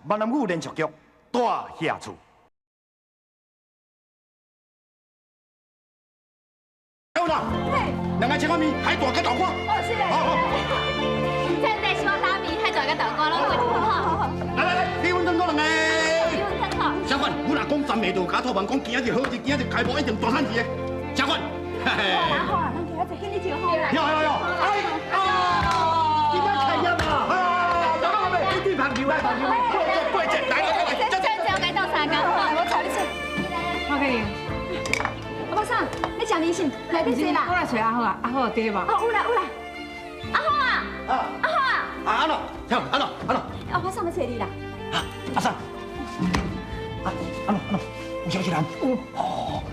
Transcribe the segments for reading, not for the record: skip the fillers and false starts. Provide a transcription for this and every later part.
闽南语连续剧《大侠厝》。好啦，两个切仔面，海带佮豆干。哦，是嘞。好好。现在喜欢拉面，海带佮豆干，拢过一份好。来来来，米粉汤阁两个。米粉汤好。小管，阮若讲三暝就有加托梦，讲今仔日好日，今仔日开幕一定大趁钱的。小管。好啦好啊，咱今仔日去你就好啦。有有有。哎啊！今仔开业啊！啊！大家好，一对朋友来朋友，八节来来来，这这这我该倒三工，我带你去。好个。阿伯桑，你食面线，内底坐啦。我来找阿好啊，阿好有伫无？哦，有啦有啦。阿好啊！啊阿好啊！啊安怎？听安怎安怎？阿伯桑欲找你啦。啊，阿桑，啊安怎安怎？有消息人？有。哦。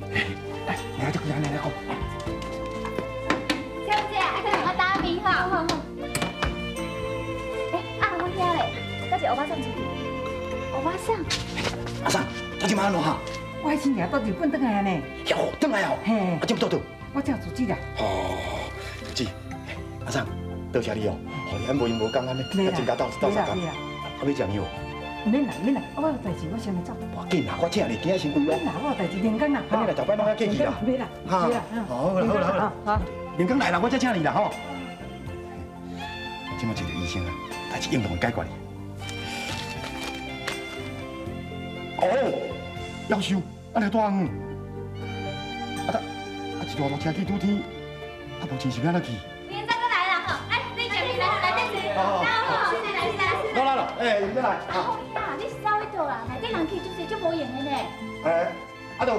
来，来来来来讲。小姐，爱去两个打面哈。好好好。哎，啊，阮遐咧，搭一个欧巴桑出去。欧巴桑。阿桑，他这马安怎哈？我彼亲戚到日本转来呢。哟，转来哦。嘿。啊，这么倒倒？我叫住址啦。哦，住址。阿桑，多谢你哦，予你按无闲无工按呢，啊，增加斗斗相共。啊，欲食面无？免啦免啦，我有代志，我先来走。无紧啦，我请你，今仔先归咯。免啦，我有代志，连工啦。啊，你来头摆拢遐客气啦。免啦，哈，好啦好啦好啦，好。连工来啦，我才请你啦吼。这马一个医生啊，代志应当会解决哩。哦，夭寿，按呢大远，啊，啊，一大路车去拄天，啊，无钱是欲按怎去？连长阁来啦吼，哎，你食面来来这坐。好，好，来来来。来来，哎，你来。阿好呀，你是走去佗啦？内底人去足济，足无闲的呢。哎，啊，就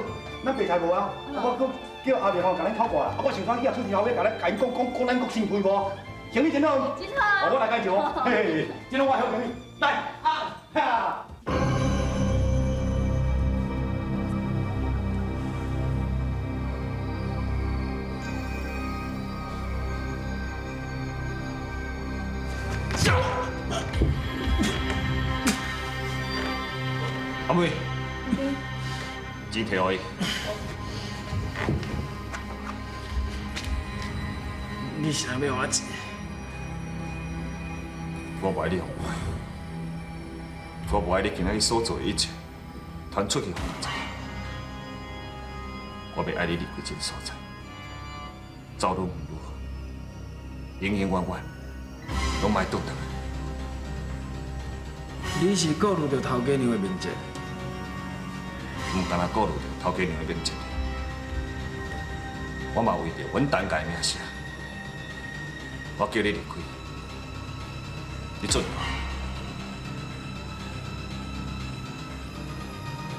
咱白菜无啊，我阁叫阿明吼，共咱讨过来。啊，我想讲去啊出去后尾，共咱共伊讲讲讲咱国生开无？生意真好。真好。我来介绍。嘿嘿，这拢我好朋友。来，啊，哈。阿妹，钱提予伊。你是欲予我钱？我无爱你予我，我无爱你今仔日所做的一切，传出去予人知。我欲爱你离开这个所在，走愈远愈好，永永远远拢莫倒转来。你是顾虑著头家娘的面子？毋但焦顾虑著头家娘的面子，我嘛为著阮陈家的名声，我叫你离开，你做会到？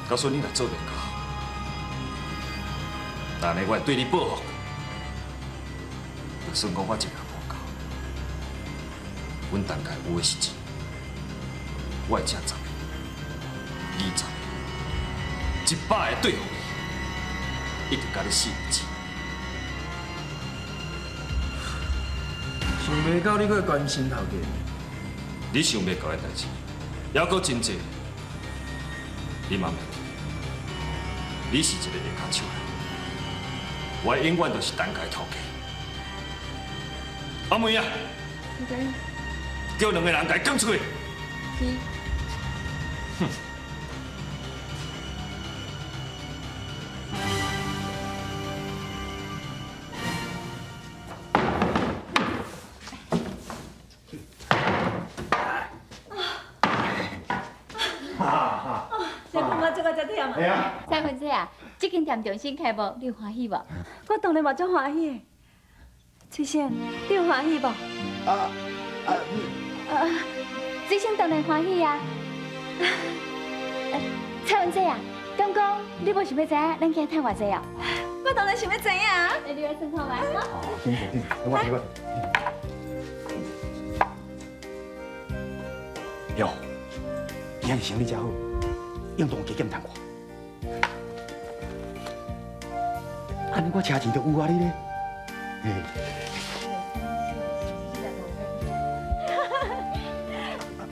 假使你若做袂到，但呢，我会对你报复，就算讲我一个无够，阮陈家有的是钱，我会请10个、20个、100个对付你，一直共你死为止。想袂到你阁会关心头家。你想袂到的代志，犹阁真济，你嘛袂记。你是一个下跤手人，我永远都是陈家头家。阿妹啊，叫两个人共伊赶出去。是。哼。蔡芬姐啊，这间店重新开幕，你有欢喜无？我当然嘛足欢喜的。翠仙，你有欢喜无？啊啊！啊，翠仙当然欢喜啊。蔡文姐啊，敢讲你无想欲知影咱今日趁偌济哦？我当然想欲知影。那你来算看觅。哦，紧紧，我我。哟，今日生意真好，应当加减趁寡。按呢我车钱就有啊，你咧？嘿。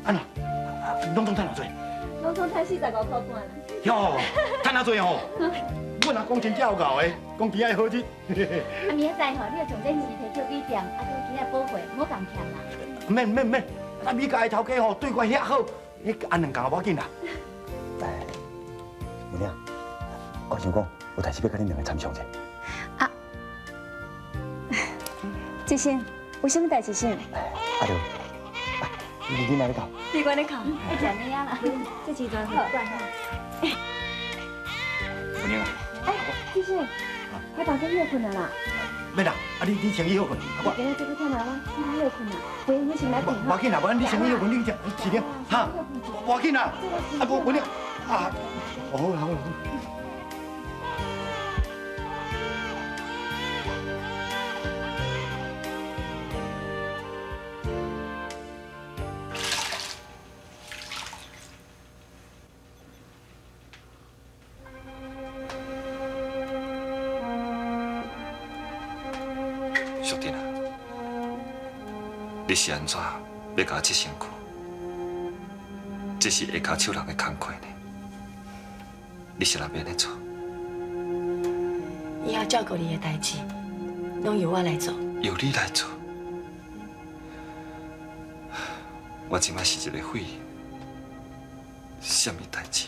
按怎？拢总趁偌济？拢总趁45箍半啦。哟，趁遐济吼！阮阿公真正有够的，讲今仔日好日。啊，明仔载吼，你著将这钱提去米店，啊，阁今仔补货，莫共欠啦。免免免，啊，米家的头家吼对我遐好，你按两工无要紧啦。哎，文玲，我想讲，有代志欲佮恁两个参详一下。啊，志新，有啥物代志先？啊对，啊，你哪咧搞？你管咧搞，爱食咩啊啦？这时阵好。文玲啊，哎，志新，彼房间歇睏啊啦。免啦，啊你先去歇睏，我今日这个忝啊，我先去歇睏啊，袂你先来睏。无要紧啦，无你先去歇睏，你去是的，哈，无要紧啦，啊无文玲，啊，好啦好啦。淑珍啊，你是按怎欲共我这身躯？这是下跤手人的工课呢。你是若欲按呢做？以后照顾你的代志，拢由我来做。由你来做？我这摆是一个废人，啥物代志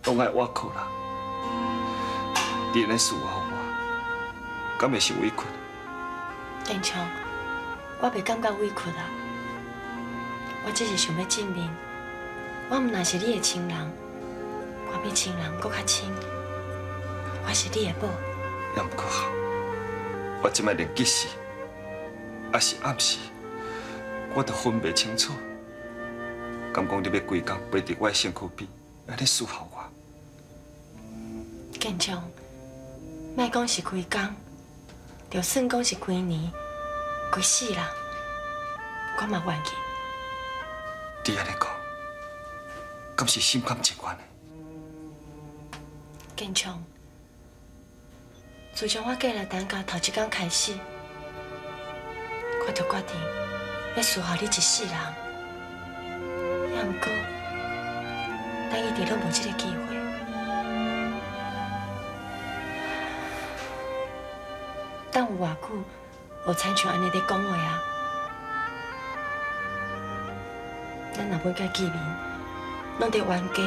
拢爱我靠人。你按呢伺候我，敢会是委屈？建昌，我袂感觉委屈啊，我只是想欲证明，我毋但是你的亲人，我比亲人阁较亲，我是你的某。也毋过好，我这摆连吉时，抑是暗时，我都分袂清楚。敢讲你欲规工陪伫我的身躯边，按呢伺候我？建昌，莫讲是规工，就算讲是规年、规世人，我嘛愿意。你按呢讲，敢是心甘情愿的？建昌，自从我嫁来陈家头一天开始，我就决定欲伺候你一世人。也毋过，咱一直拢无这个机会。等有偌久，无亲像按呢咧讲话啊？咱若每摆见面，拢伫冤家，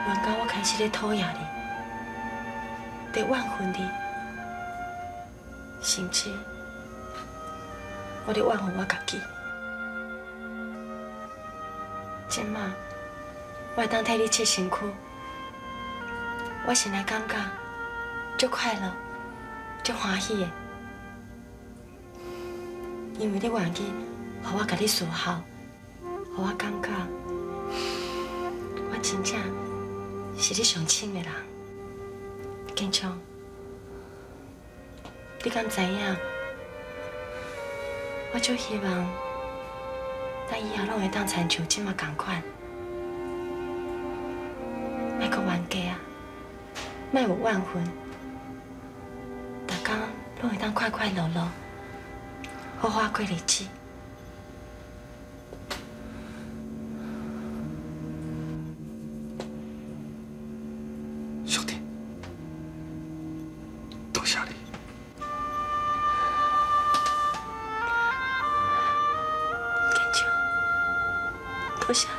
冤到我开始咧讨厌你，伫怨恨你，甚至我咧怨恨我家己。这马，我会当替你拭身躯，我现在感觉足快乐、足欢喜的，因为你愿意予我共你伺候，予我感觉我真正是你上亲的人。建昌，你敢知影？我足希望咱以后拢会当亲像这马仝款，莫阁冤家啊，莫有怨恨，逐工拢会当快快乐乐，好好过日子。淑珍，多谢你。建昌，多谢你。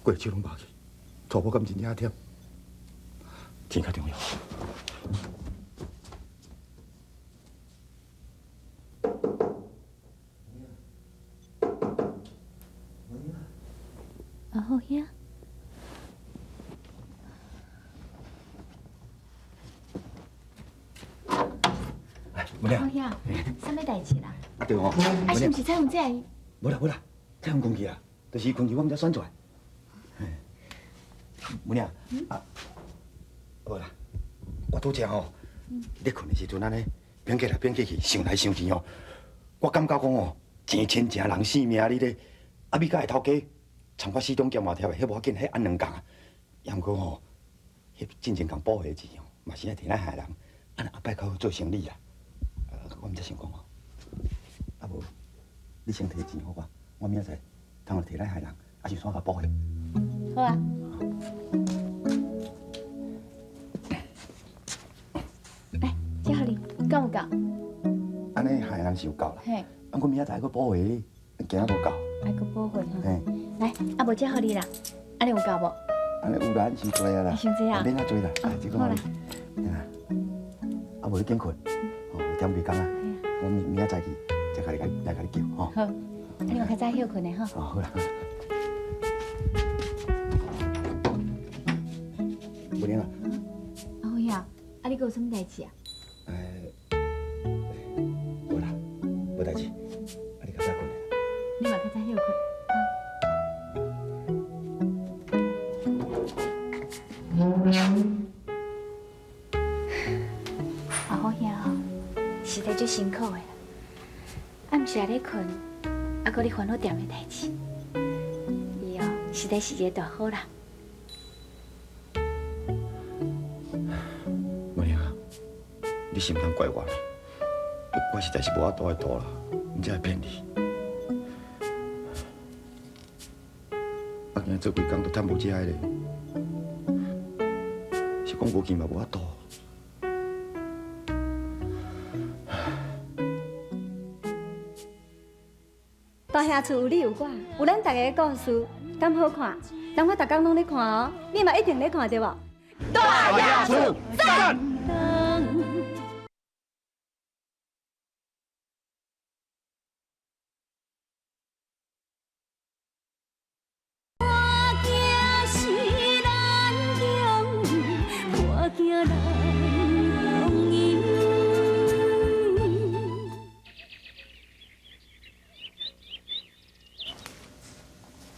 过手拢麻去，娶某敢真正忝，钱较重要。阿好兄，哎，文亮，好兄，啥物代志啦？啊对吼，啊是毋是彩凤姐？无啦无啦，彩凤讲去啊，就是伊困去，我毋才选出来。文亮，啊，无啦，我拄才吼，咧睏的时阵按呢，变过来变过去，想来想去吼，我感觉讲吼，钱亲情人性命你咧，啊，你佮的头家参我四中兼外贴的，彼无要紧，彼按两工啊。抑毋过吼，彼进前共补回的钱吼，嘛是爱提咱害人，按后摆较好做生理啦。我毋才想讲吼，啊无，你先提錢予我，我明仔载通來提咱害人，啊是煞共補回。好啊。來，這予你，夠毋夠？按呢害人是有夠啦。嘿。啊，阮明仔載閣補回，驚無夠。愛閣補回吼。嘿。來，啊無這予你啦，按呢有夠無？按呢有啦，傷濟啊啦。傷濟啊。免遐濟啦，這個好啦。啊無你緊睏，吼，點袂工啊？我明明仔載去，再共你來共你叫吼。好，你嘛較早歇睏的吼。哦，好啦。無玲啊。阿輝啊，啊你閣有啥物代誌啊？無啦，無代誌。啊你較早睏。你嘛較早歇睏。阿好兄哦，實在足辛苦的啦。暗時也咧睏，啊，閣咧煩惱店的代誌。伊哦，實在是一個大好人。無玲啊，你是毋通怪我啦，我實在是無法度來賭啦，毋才會騙你。啊，今日做規工都趁無這个咧，是講無錢嘛無法度。大兄厝有你有我，有咱大家的故事，敢好看？人我逐工攏咧看哦，你嘛一定咧看對無？大兄厝讚！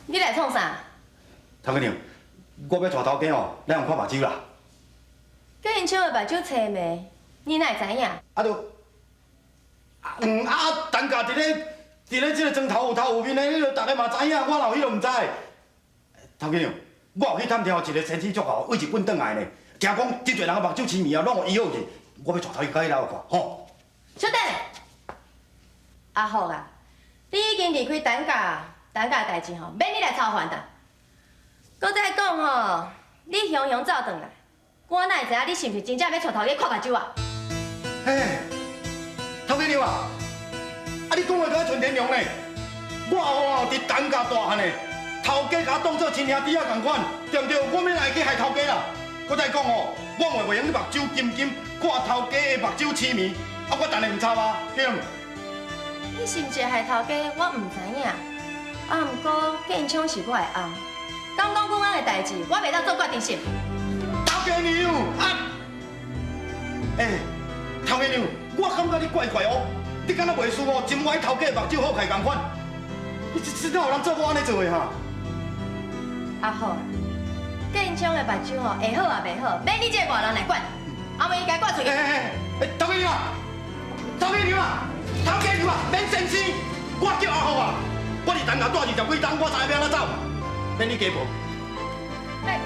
你來創啥？頭家娘，我欲帶頭家哦，來予看目睭啦。叫𪜶笑的目睭青眉，你哪會知影？啊，就，啊，陳家佇咧這個莊頭有頭有面的，你著逐家嘛知影，我哪有彼落毋知？頭家娘，我有去探聽一個先生足𠢕，對日本轉來呢，聽講真濟人的目睭青眉啊，攏予醫好去。我欲帶頭家佮彼樓看，吼。小等下，阿福啊，你已經離開陳家，陳家的代誌吼，免你來操煩啦。閣再講吼，你雄雄走轉來，我哪會知影你是毋是真正欲帶頭家看目睭啊？嘿，頭家娘啊，啊你講話敢像春天娘呢？我哦佇陳家大漢的，頭家共我當做親兄弟仔仝款，對毋對？我欲來去害頭家啦。閣再講哦，我嘛袂用你目睭金金看頭家的目睭痴迷，啊我當然毋插啊，對毋？你是毋是害頭家？我毋知影。啊，毋過建昌是我的翁，敢講阮翁的代誌，我袂當做決定性。頭家娘啊！欸，頭家娘，我感覺你怪怪哦，你敢若袂輸哦，真愛頭家的目睭好開仝款。你這哪有人做某按呢做的哈？阿好，建昌的目睭哦，會好也袂好，免你這個外人來管。阿妹應該掛喙。欸欸欸，頭家娘啊，頭家娘啊，頭家娘啊，免先生，我叫阿福啊。我佇陳家住二十幾冬，我知影欲按怎走，免你加報。欸。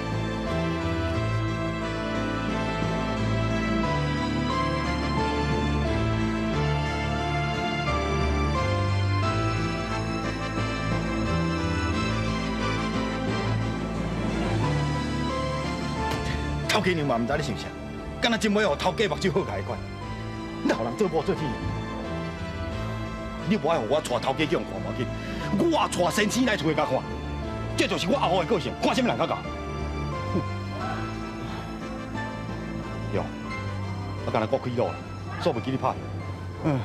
頭家娘嘛，毋知你想啥，敢若真欲予頭家目睭好共款，哪有人做某做天？你無愛予我帶頭家去予看無要緊，我也帶先生來厝內共看，這就是我阿虎的個性，看啥物人較𠢕。喲，我敢若閣開路啦，煞袂記你拍。嗯。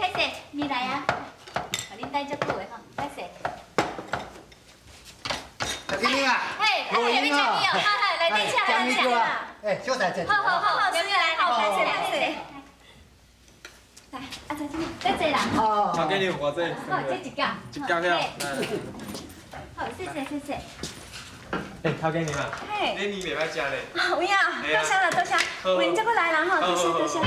歹勢，你來啊！予恁等足久的吼，歹勢。頭家娘啊，嘿，哎，要食麵哦，好好，來，你請，來請。哎，小菜食。好好好，來來，好，歹勢歹勢。來，阿陳先生，再坐啦。好。頭家娘偌濟？好，這一角。一角了。好，謝謝謝謝。哎，頭家娘啊，嘿，你麵袂歹食咧。有影，多謝啦，多謝。有閒再閣來啦吼，多謝多謝。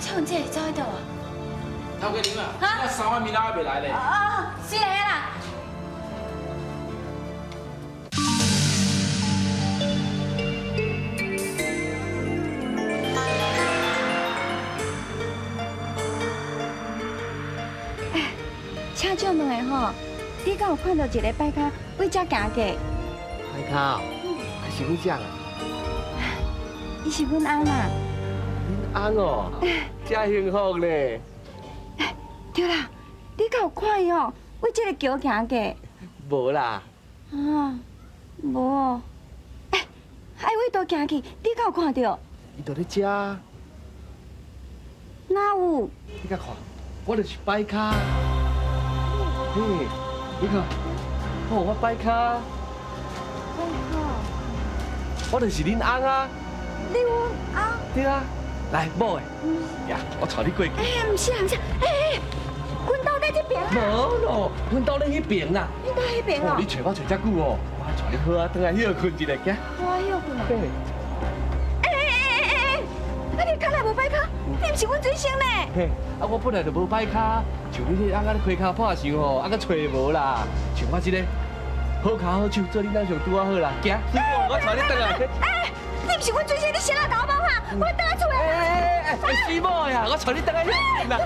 蔡文姐走去佗啊？頭家娘啊，那三碗麵仔還袂來咧。哦，是來啦。哎，請借問的吼，你敢有看到一个擺跤為遮行過？擺跤，還是阮遮啦？伊是阮翁啦。恁翁哦，真幸福咧。對啦，你敢有看伊哦？為這个橋行過？無啦。啊，無哦。欸，啊伊為佗行去，你敢有看著？伊就咧遮。哪有？你共看，我就是擺跤。嘿，你看，哦，我擺跤。擺跤。我就是恁翁啊。你阮翁？對啊。來，某的，呀，我帶你過去。哎，毋是啊，毋是，哎哎，阮兜佇這邊啊。無咯，阮兜咧彼邊啦。你佇彼邊哦。你揣我揣遮久哦，我帶你好啊，轉來歇睏一下，行。我歇睏啊。對。哎哎哎哎哎，啊你跤來無擺跤，你毋是阮水生呢？嘿，啊我本來就無擺跤，像你彼翁仔咧開跤破想吼，啊閣揣無啦。像我這個好跤好手，做恁翁上拄仔好啦。行，我帶你轉來。哎，你毋是阮水生，你先來共我摸哈，我轉來厝。哎哎哎，死某呀！我帶你轉來歇睏啦。